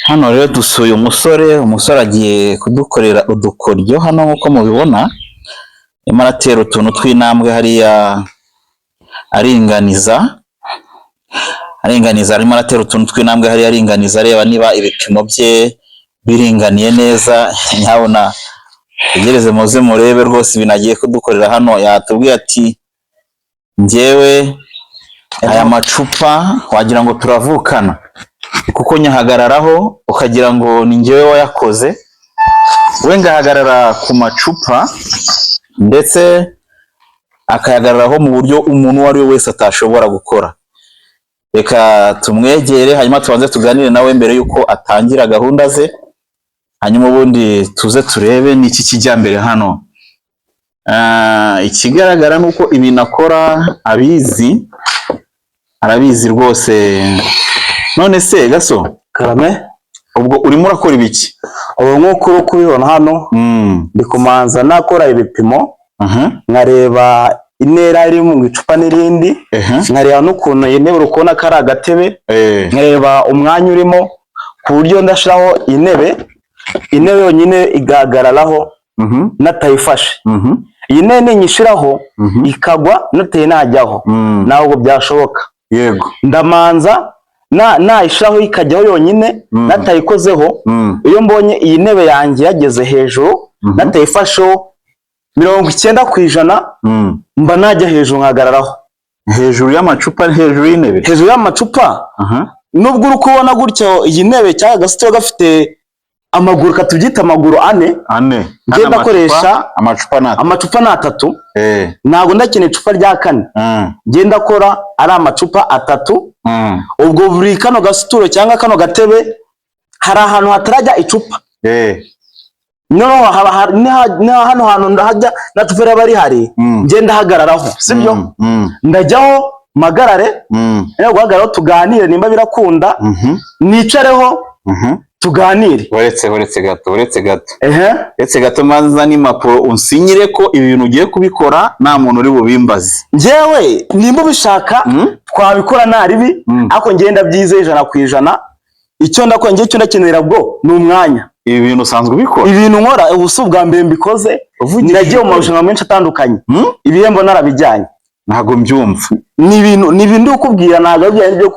Hano rero dusuye umusore, umusore agiye kudukorera udukoryo hano nk'uko mubibona, arimo aratera utuntu tw'intambwe hariya aringaniza, aringaniza, arimo aratera utuntu tw'intambwe hariya aringaniza, areba niba ibipimo bye biringaniye neza. Nyabuna tegereze muze murebe rwose ibintu agiye kudukorera hano. Yatubwiye ati: "Njyewe aya macupa wagira ngo turavukana, kuko nyahagararaho ukagira ngo ni njyewe wayakoze." We ngahagarara ku macupa, ndetse akayahagararaho mu buryo umuntu uwo ari we wese atashobora gukora. Reka tumwegere, hanyuma tubanze tuganire nawe mbere y'uko atangira gahunda ze, hanyuma ubundi tuze turebe n'iki kijya mbere hano. Ikigaragara ni uko ibintu akora abizi, arabizi rwose. None se gaso? Karame. Ubwo urimo urakora ibiki? Ubu nk'uko uri kubibona hano, ndi kumanza nakora ibipimo, nkareba intera iri mu icupa n'irindi, nkareba n'ukuntu iyi ntebe uri kubona ko ari agatebe, nkareba umwanya urimo, ku buryo ndashiraho intebe, intebe yonyine igahagararaho natayifashe. Iyi ntebe ninyishiraho ikagwa nateye najyaho, ntabwo byashoboka. Ndamanza nayishiraho ikajyaho yonyine natayikozeho. Iyo mbonye iyi ntebe yanjye yageze hejuru natayifasheho 90%, mba najya hejuru nkahagararaho. Hejuru y'amacupa, hejuru y'intebe? Hejuru y'amacupa. Nubwo uri kubona gutyo iyi ntebe cyangwa agasitiro gafite amaguru, katubyita amaguru ane. Ane. Ngenda Hano akoresha amacupa ni atatu. Amacupa ni atatu. Ntabwo ndakeneye icupa rya kane. Ngenda akora ari amacupa atatu. Ubwo buri kano gasituro cyangwa kano gatebe hari ahantu hatarajya icupa. Noneho haba hano hantu ndahajya na cupa riba rihari, ngenda hagararaho, sibyo? Ndajyaho mpagarare, niba guhagararaho tuganire nimba birakunda, nicareho tuganire. Uretse, uretse gato, uretse gato. Ehe. Uretse gato, manza n'impapuro unsinyire ko ibintu ugiye kubikora nta muntu uri bubimbaze. Njyewe nimba ubishaka twabikora, nta ribi. Ariko ngenda byizeye 100%. Icyo ndakora njye, icyo ndakenera bwo ni umwanya. Ibi bintu usanzwe ubikora? Ibintu nkora ubu si ubwa mbere mbikoze. Uvugishije Nagiye mu ukuri. marushanwa menshi atandukanye, ibihembo narabijyanye. Ntabwo mbyumva. Ni ibintu ndi kukubwira, ntabwo ari bya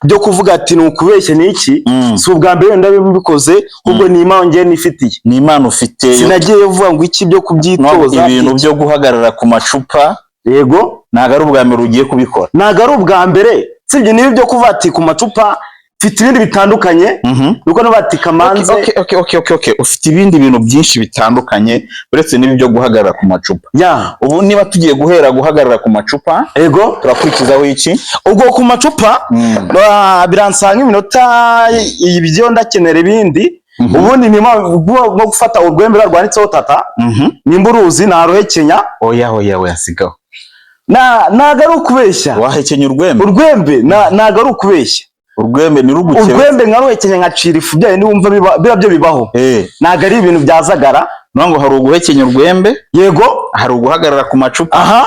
byo kuvuga ati ni ukubeshya ni iki. Si ubwa mbere wenda mbikoze, ahubwo ni impano njye nifitiye. Ni impano ufite. Sinagiye vuga ngo iki byo No, kubyitoza. Ibintu byo guhagarara ku macupa Yego. ntabwo ari ubwa mbere ugiye kubikora. Ntabwo ari ubwa mbere, sibyo? Niba ibyo kuvuga ati ku macupa, mfite ibindi bitandukanye, nuko nuba ati kamanze. Okay. Ufite ibindi bintu byinshi bitandukanye uretse n'ibi byo guhagarara ku macupa? Ya. Ubu niba tugiye guhera guhagarara ku macupa, Ego. turakurikizaho iki? Ubwo ku macupa biransanga iminota ibyo ndakenera ibindi. Ubundi ni nko gufata urwembe rwanditseho tata, nimba uruzi naruhekenya. Oya, oya, oya, sigaho. Ntabwo ari ukubeshya. Wahekenya urwembe? Urwembe ntabwo ari ukubeshya. Urwembe ntirugukebe? Urwembe nkaruhekenya, nkacira ifu byayo, niwumva biriya byo bibaho. Ntabwo ari ibintu byazagara. Nuvuga ngo hari uguhekenya urwembe, Yego. hari uguhagarara ku macupa. Aha.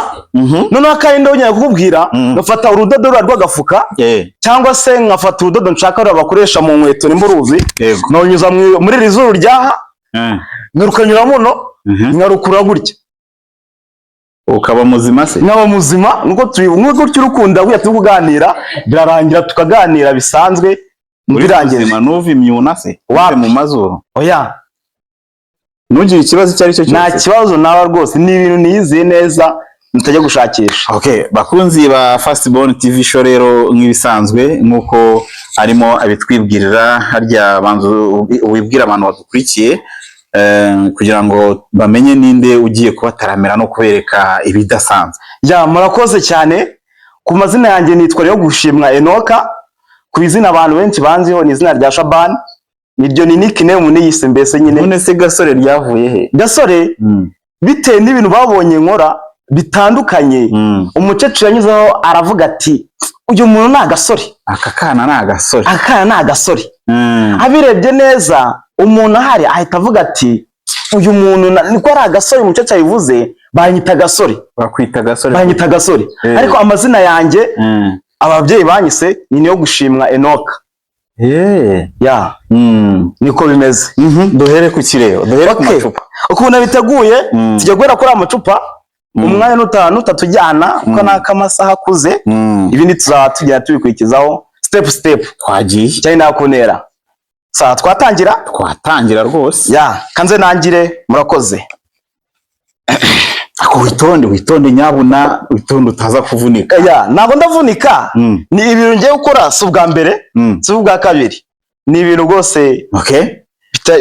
Noneho kandi ndongera kukubwira, ngafata urudodo ruriya rw'agafuka, cyangwa se nkafata urudodo nshaka ruriya bakoresha mu nkweto, nimba uruzi, nonyuza muri iri zuru ryaha, nkarukanyura muno, nkarukura gutya. Ukaba muzima se? Nkaba muzima nkuko gutya urukunda gutya turi kuganira, birarangira tukaganira bisanzwe. Uri Birangije. muzima, ntuve imyuna se? Wapi. Uve mu mazuru? Oya. Ntugire ikibazo icyo ari cyo Nta cyose? kibazo nawe rwose, ni ibintu niyizeye neza mutajya gushakisha. Okay, bakunzi ba Fast Born TV Show, rero nk'ibisanzwe nk'uko arimo abitwibwirira harya, banza wibwira abantu badukurikiye kugira ngo bamenye ninde ugiye kubataramira no kubereka ibidasanzwe. Ya, murakoze cyane. Ku mazina yanjye nitwa rero Gushimwa Enoka. Ku izina abantu benshi banziho ni izina rya Shaban, niryo ni nickname niyise mbese nyine. None se gasore ryavuye he? Gasore, bitewe n'ibintu babonye nkora bitandukanye, umukecuru yanyuzeho aravuga ati: "Uyu muntu ni agasore." Aka kana ni agasore. Aka kana ni agasore. Abirebye neza, umuntu ahari ahita avuga ati: "Uyu muntu niko ari agasore." Umukecuru abivuze, banyita agasore. Bakwita gasore. Banyita agasore. Ariko amazina yanjye ababyeyi banyise ni niyo Gushimwa Enoka. Ya, niko bimeze. Duhere ku kireba, duhere ku macupa. Ukuntu biteguye, tujya guhera kuri aya macupa. Umwanya n'utanu utatujyana kuko ni ak'amasaha akuze. Ibindi tuzaba tugenda tubikurikizaho step step. Twagiye. Cyane nakuntera saa twatangira. Twatangira rwose. Ya, kanze nangire, murakoze. Ako witonde, witonde nyabuna, witonde utaza kuvunika. Ya, ntabwo ndavunika. Ni ibintu ngiye gukora si ubwa mbere, si ubwa kabiri, ni ibintu rwose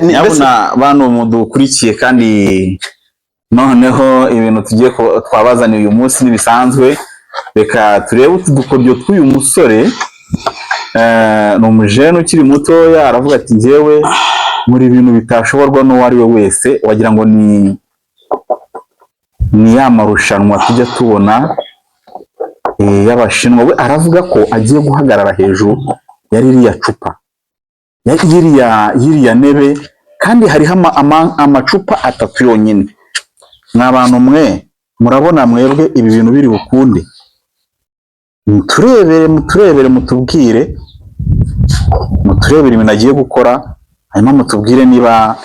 Nyabuna bantu mudukurikiye, kandi noneho ibintu tugiye twabazaniye uyu munsi ntibisanzwe. Reka turebe utu dukoryo tw'uyu musore. Ni umujene ukiri mutoya, aravuga ati: "Njyewe muri ibintu bitashoborwa n'uwo ari we wese." Wagira ngo ni ya marushanwa tujya tubona y'Abashinwa. We aravuga ko agiye guhagarara hejuru ya ririya cupa, ya yiriya ntebe, kandi hariho amacupa atatu yonyine. Mwa bantu mwe, murabona mwebwe ibi bintu biri bukunde? Muturebere, muturebere, mutubwire, muturebere ibintu agiye gukora, hanyuma mutubwire niba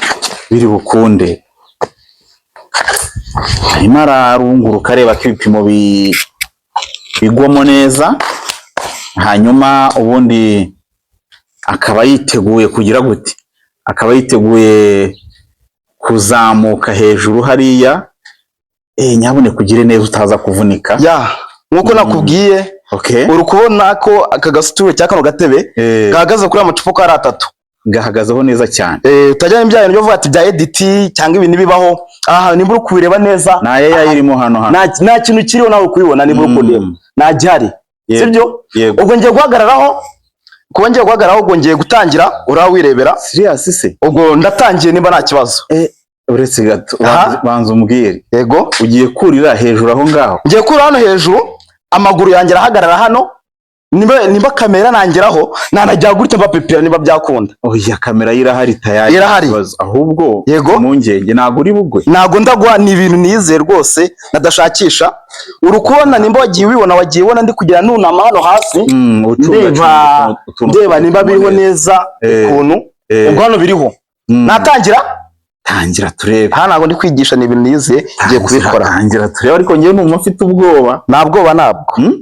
biri bukunde. Arimo ararunguruka areba ko ibipimo bigwamo neza, hanyuma ubundi akaba yiteguye kugira gute? Akaba yiteguye kuzamuka hejuru hariya. Nyabuneka ugire neza utaza kuvunika. Ya, nkuko nakubwiye, uri kubona ko aka gasituru cyangwa kano gatebe gahagaze kuri aya macupa uko ari atatu. Gahagazeho neza cyane. Utajya ibya bintu byo kuvuga ati bya edit cyangwa ibintu bibaho aha. Nimba uri kubireba neza, nta AI irimo hano hano. Nta kintu kiriho, nawe kubibona nimba uri kundeba, nta gihari. Sibyo? Yego. Ubwo ngiye guhagararaho, kuba ngiye guhagararaho, ubwo ngiye gutangira, uraba wirebera. Serious se? Ubwo ndatangiye nimba nta kibazo. Uretse gato. Aha. Banza umbwire. Yego. Ugiye kurira hejuru aho ngaho? Ngiye kura hano hejuru, amaguru yanjye arahagarara hano. Nimba kamera nangeraho, nanajya gutya mbapepera niba byakunda. Oya, kamera yo irahari tayari. Irahari. Ikibazo. Ahubwo Yego. impungenge, ntabwo uri bugwe? Ntabwo ndagwa, ni ibintu nizeye rwose nadashakisha. Uri kubona, nimba wagiye ubibona, wagiye ubona ndi kugira nunama hano hasi, ucunga ndeba utuntu ndeba nimba biriho neza ukuntu. Ubwo hano biriho. Natangira. Tangira turebe. Aha ntabwo ndi kwigisha, ni ibintu nizeye, ngiye kubikora. Tangira turebe, ariko ngewe numva mfite ubwoba. Nta bwoba ntabwo.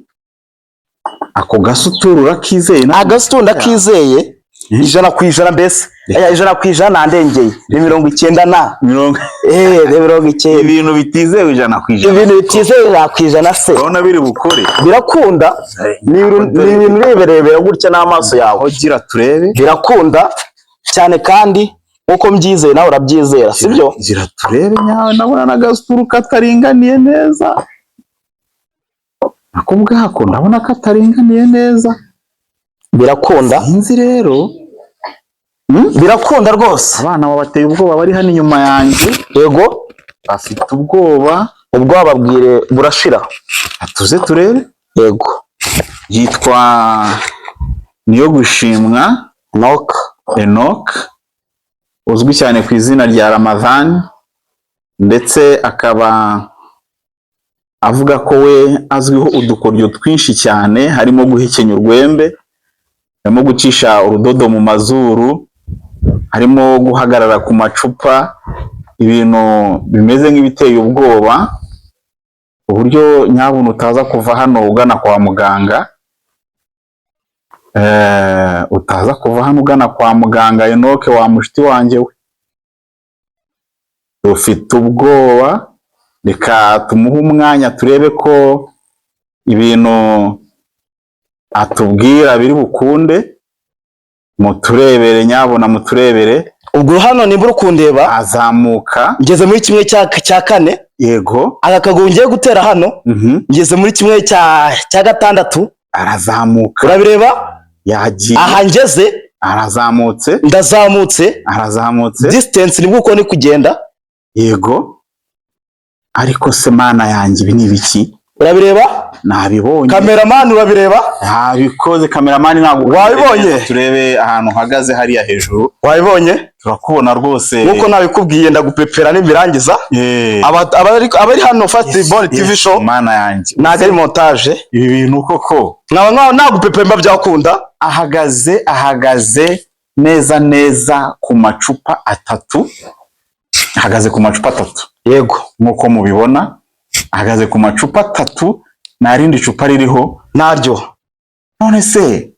Ako gasuturu urakizeye nawe? Agasito ndakizeye 100% mbese. Aya 100% nandengeye, ni 90 na Mirongo ni 90. Ibintu bitizewe 100%. Ibintu bitizeye 100% se. Urabona biri bukore? Birakunda, ni ibintu ureberebera gutya n'amaso yawe. Aho gira turebe. Birakunda cyane, kandi nkuko mbyizeye nawe urabyizera, sibyo? Gira turebe nyawe, ndabona n'agasuturu kataringaniye neza. Ako ubwako ndabona kataringaniye neza. Birakunda. Sinzi rero. Birakunda rwose. Abana babateye ubwoba bari hano inyuma yanjye. Yego. Bafite ubwoba. Ubwoba babwire burashira. Tuze turebe. Yego. Yitwa Niyo Gushimwa Enoch. Enoch, uzwi cyane ku izina rya Ramadhan, ndetse akaba avuga ko we azwiho udukoryo twinshi cyane, harimo guhekenya urwembe, harimo gucisha urudodo mu mazuru, harimo guhagarara ku macupa, ibintu bimeze nk'ibiteye ubwoba, uburyo nyabuna utaza kuva hano ugana kwa muganga. Utaza kuva hano ugana kwa muganga. Enoke wa mushuti wanjye we, ufite ubwoba. Reka tumuhe umwanya turebe ko ibintu atubwira biri bukunde. Muturebere nyabuna, muturebere. Ubwo hano nimba uri kundeba, azamuka. Ngeze muri kimwe cya kane. Aka kaguru ngiye gutera hano, ngeze muri kimwe cya gatandatu. Arazamuka. Urabireba. Yagiye. Aha ngeze. Arazamutse. Ndazamutse. Arazamutse. Distance nibwo uko ni kugenda. Yego, ariko se Mana yanjye, ibi ni ibiki? Urabireba? Nabibonye. Cameraman, urabireba? Nabikoze, cameraman, ntabwo Wabibonye? Turebe ahantu uhagaze hariya hejuru. Wabibonye? Turakubona rwose. Nkuko nabikubwiye, ndagupepera nibirangiza. Abari hano, First Born TV Show. Mana yanjye! Ntabwo ari montage. Ibi bintu koko! Nkaba nagupepera mba byakunda. Ahagaze neza neza ku macupa atatu, ahagaze ku macupa atatu. Nk'uko mubibona, ahagaze ku macupa atatu, nta rindi cupa ririho. Naryo. None se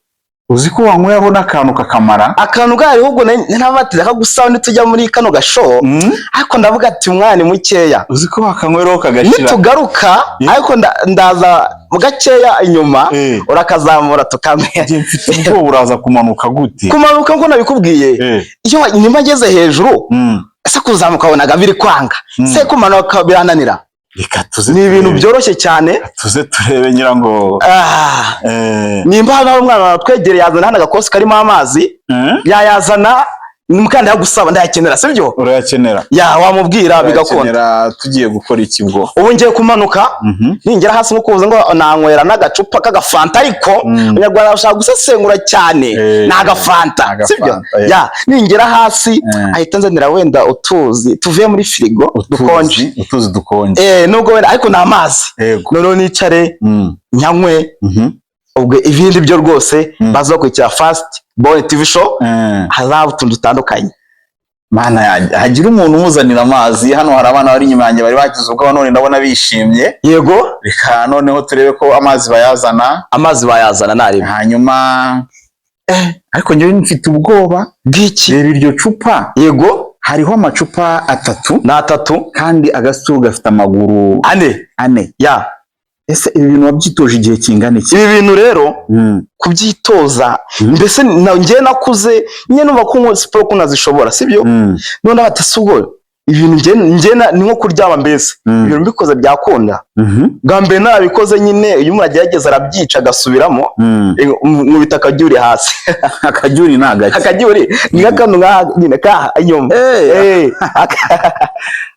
uzi ko wanyweho n'akantu kakamara? Akantu gahari ahubwo ntabatira kagusaho nitujya muri kano gashow. Ariko ndavuga ati umwana ni mukeya. Uzi ko wakanywereho kagashira? Nitugaruka, ariko ndaza mu gakeya inyuma. Urakazamura tukamenya. Njye mfite ubwoba, uraza kumanuka gute? Kumanuka, ngo nabikubwiye, iyo nimba ngeze hejuru, ese kuzamuka wabonaga biri kwanga, se kumanuka birananira? Reka tuze Ni ibintu turebe. byoroshye cyane. Tuze turebe ngira ngo. Nimba hano hari umwana watwegereye, yazana hano agakosi karimo amazi. Yayazana kandi yagusaba, ndayakenera, sibyo? Urayakenera. Ya, wamubwira bigakunda. Urayakenera. Tugiye gukora iki bwo? Ubu ngiye kumanuka. Ningera hasi, nko kuza ngo nanywera n'agacupa k'agafanta, ariko Abanyarwanda bashaka gusesengura cyane. Ni agafanta. Ni agafanta, Sibyo? eh. Ya, ningera hasi, ahita nzanira wenda utuzi tuvuye muri firigo dukonje. Utuzi dukonje. Nubwo wenda ariko ni amazi. Noneho nicare, nyanywe. Ubwo ibindi byo rwose, baza bakurikira First Born TV Show, hazaba utuntu dutandukanye. Mana yanjye, hagira umuntu umuzanira amazi. Hano hari abana bari inyuma yanjye bari bagize ubwoba, none ndabona bishimye. Reka noneho turebe ko amazi bayazana. Amazi bayazana ntarimo. Hanyuma ariko njyewe mfite ubwoba. Bw'iki? Reba iryo cupa. Hariho amacupa atatu. Ni atatu. Kandi agasuru gafite amaguru Ane. ane. Ya. Ese ibi bintu wabyitoje igihe kingana iki? Ibi bintu rero, kubyitoza, mbese njye nakuze nyine numva ko nkora siporo, ko nazishobora, sibyo? None bati si ubwo ibintu njye ni nko kuryama mbese. Ibintu mbikoze byakunda. Bwa mbere narabikoze nyine, iyo umuntu agerageza arabyica agasubiramo. Nkubita akajyuri hasi. Akajyuri ni agaki? Akajyuri ni nk'akantu nkaha nyine kaha inyuma.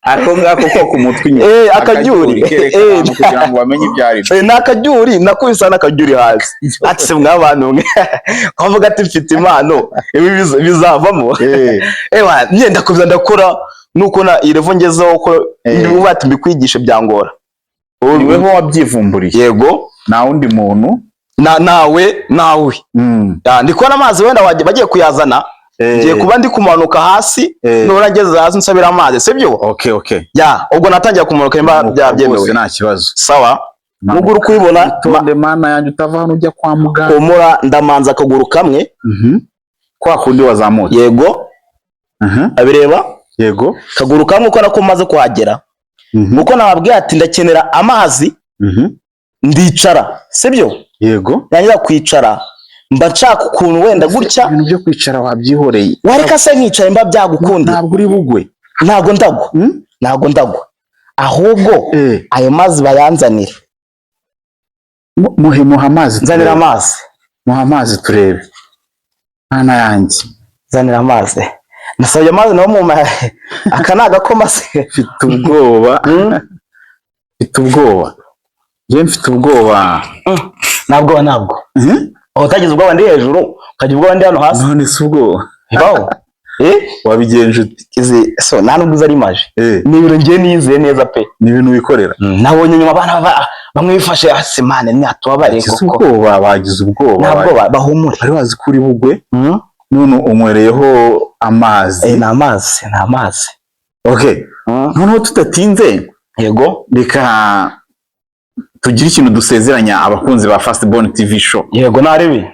Ako ngako ko ku mutwe inyuma. Akajyuri. Kereka abantu kugira ngo bamenye ibyo ari byo. Ni akajyuri, nakubise n'akajyuri hasi, ati se mwabantu mwe, kavuga ati mfite impano, ibi bizavamo. Ewa, nyine ndakomeza ndakora, nuko na iyi level ngezeho ko ubu ati mbikwigishe byangora. Ni weho wabyivumburiye? Yego. Nta wundi muntu? Na nawe. Ya, ndi kubona amazi wenda bagiye kuyazana. Ngiye kuba ndi kumanuka hasi. Nura ngeze hasi nsabira amazi, sibyo? Okay. Ya, ubwo natangira kumanuka nimba byaba byemewe. Rwose nta kibazo. Sawa, nubwo uri kubibona. Itonde, Mana yanjye, utava hano ujya kwa muganga. Humura, ndamanza akaguru kamwe. Kwa kundi wazamutse? Yego. Abireba? Yego. Akaguru kamwe, uko nako maze kuhagera, uko nababwiye ati ndakenera amazi, ndicara, sibyo? Yego. Nangira kwicara, mba nshaka ukuntu wenda gutya. Ibintu byo kwicara wabyihoreye. Wareka se nkicara mba byagukundira? Ntabwo uri bugwe. Ntabwo ndagwa. Ntabwo ndagwa, ahubwo ayo mazi bayanzanire. Muhe, muha amazi Nzanira turebe. amazi. Muha amazi turebe, Mana yanjye. Nzanira amazi, nasabye amazi nabo mu aka ni agakoma se? Mfite ubwoba, mfite ubwoba, njye mfite ubwoba. Ntabwo, ntabwo. Aho utagize ubwoba ndi hejuru, ukagira ubwoba ndi hano hasi? None se ubwoba Bibaho, eh? Wabigenje ute? Izi so nta nubwo uzi ari maje. Ni ibintu ngiye niyizeye neza pe. Ni ibintu wikorera. Nabonye nyuma abana bamwe bifashe hasi, mane ntiyatubabariye. Bagize Koko. ubwoba, bagize ubwoba. Ntabwo bahumure. Bari bazi ko uri bugwe, none unywereyeho amazi. Ni amazi, ni amazi. Okay, noneho tudatinze, reka tugire ikintu dusezeranya abakunzi ba First Born TV Show. Yego, narebi.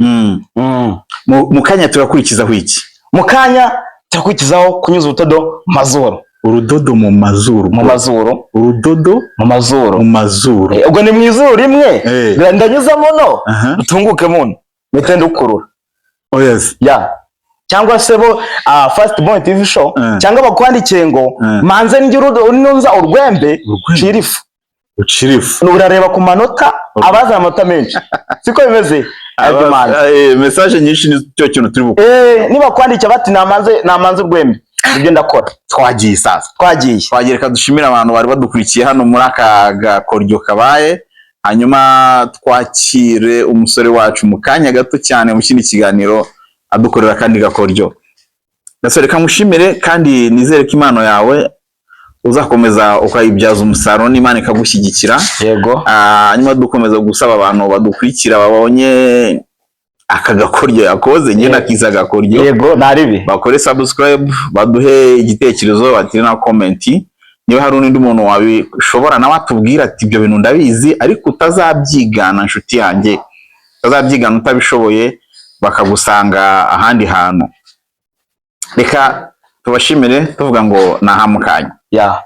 Mu kanya turakurikizaho iki? Mu kanya turakurikizaho kunyuza urudodo mu mazuru. Urudodo mu mazuru? Mu mazuru. Urudodo mu mazuru. Mu mazuru. Ubwo ni mu izuru rimwe. Ndanyuzamo no utunguke muno, mpite ndukurura. Oh yes. Ya, cyangwa se bo First Born TV Show, cyangwa bakwandikiye ngo manze njye nunza urwembe. Urwembe. Shirifu. Ucirifu. Urareba ku manota, abazana amanota menshi, siko bimeze? Ayo manze. Message nyinshi ni cyo kintu turi bukore. Niba kwandikiye bati namanze urwembe, ibyo ndakora. Twagiye sasa. Twagiye. Twagiye. Reka dushimire abantu bari badukurikiye hano muri aka gakoryo kabaye. Hanyuma twakire umusore wacu mu kanya gato cyane mu kindi kiganiro, adukorera akandi gakoryo. Gasore, kamushimire kandi nizere ko impano yawe uzakomeza ukayibyaza umusaruro n'Imana ikagushyigikira. Yego. Hanyuma dukomeza gusaba abantu badukurikira babonye aka gakoryo yakoze, njye nakise agakoryo, Yego, ntaribi. bakore subscribe, baduhe igitekerezo, batire na comment. Niba hari undi muntu wabishobora nawe atubwira ati: "Ibyo bintu ndabizi," ariko utazabyigana, nshuti yanjye, utazabyigana utabishoboye bakagusanga ahandi hantu. Reka tubashimire tuvuga ngo ni ahamukanya. Ya.